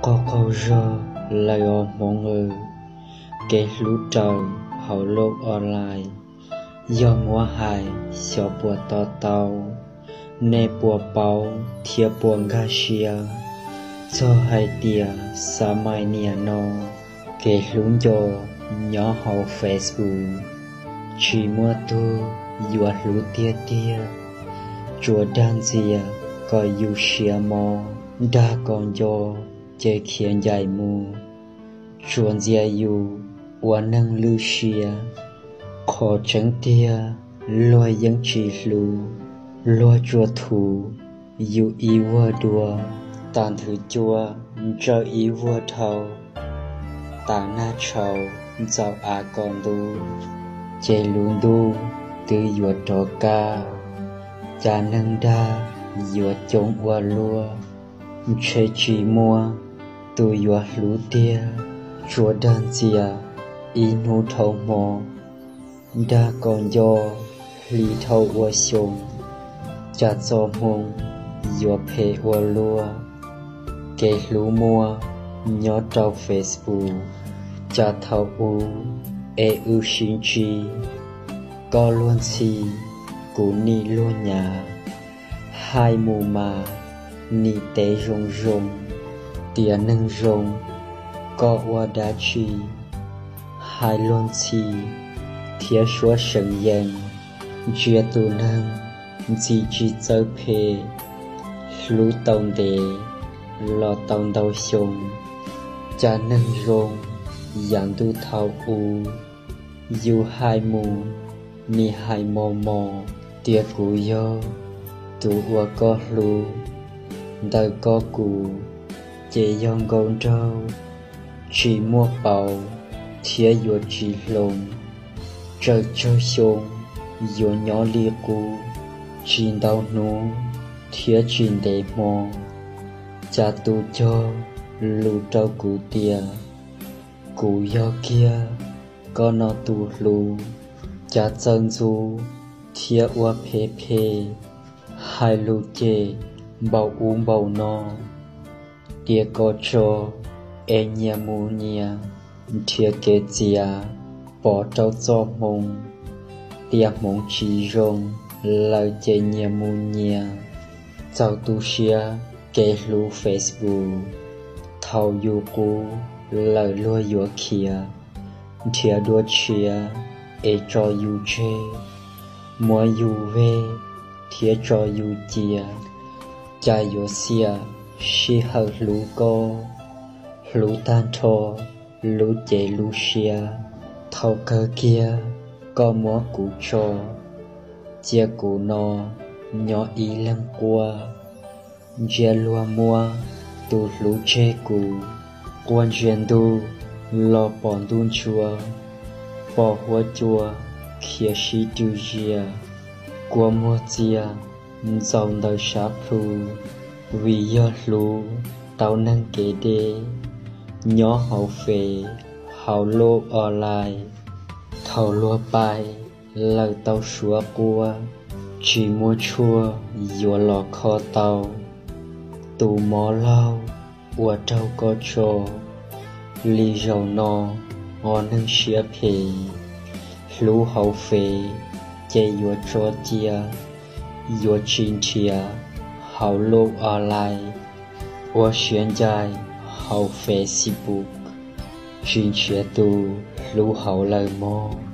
Qaug qaug zog lawm os hmoov aw, kev hlub raws hauv lub online, yog muab hais xyov puas to tau. Nej puas paub thiab puas nkag siab txog hais tias xav mais niam no, kev hlub nco nyob hauv Facebook, tsis muaj tug yuav hlub tiag tiag. Tsuas dag ntxias kom yus siav mov, dag kom nco ces khiav ncaim mus, tsuas ntxias yus ua neeg lwj siab. Qhov tseeb tiag, luag yeej tsis hlub, luag tsuas thuv yus ib vuag dua, tas nthwv cua ntsawj ib vuag dhau, tas nag tshauv ntxaum av kom ntub, ces lub ntuj twb yuav rov kaj. Cas neeg dag yuav coob ua luaj, ntshe tsis muaj tus yuav hlub tiag. Tsuas dag ntxias ib hnub dhau hmo, dag kom nco hli dhau ua xyoo, cas txoj hmoo yuav phem ua luaj. Kev hlub muaj nyob rau Facebook, cas thaum ub es wb sib ntsib. Koj luag ntxhi, kuv nim luag nyav, hais mus mas nim teb zoo zoo, tias neeg zoo koj ua dab tsi. Hais luag ntxhi thiab suab seev yees, ntsia tus neeg ntxim tsis txawj phem, hlub tau ntev los tau ntau xyoo. Cas neeg zoo yav ntuj thaum ub, yus hais mus nim hais mos mos, tias kuv yog tus uas koj hlub. Ntawm koj kuv ces yog nkauj nraug, tsis muaj paus thiab yuav tsis hloov. Tsawg tsawg xyoo yuav nyob li qub, tsis ntau hnub thiab tsis ntev hmo. Cas tus cog lus rau kuv tias kuv yog kiag koj no tus hlub. Cas txawj ntxub thiab ua phem phem, hais lus cem npaum ub npaum no, tias kom tso es nyias mus nyias, nrhiav kev txiav pov rau txoj hmoo, tias hmoov tsis zoo lawm ces nyias mus nyias. Txaus tu siab kev hlub Facebook, thaum yus qub lawm luag yuav khiav, nrhiav dua tshiab es tso yus tseg, muab yus veg thiab tso yus cia. Cas yuav xiam sij hawm hlub koj, hlub tag nrho lub cev lub siab. Thaum kawg kiag koj muab kuv tso, cia kuv no nyob ib leeg quaj. Ntsia luag muab tus hlub tseg kuv, quaj ntsia ntuj los pom ntuj ntsuab, pom huab cua khiav sib rw zias, kua muag txias ntxaus ntawm sab plhu, vim yog hlub tau neeg kev deb. Nyob hauv Fev, hauv lub online, thaum luag pais lawm tau suav quaj, tsis muaj tshuaj yuav los kho tau tus mob laug uas raug koj tso. Li zaum no ho neeg siab phem, hlub hauv Fev ces yuav tso cia, yuav tsis nrhiav hauv lub online, ua siab ncaim hauv Facebook, tsis nrhiav tus hlub hauv lawm mog.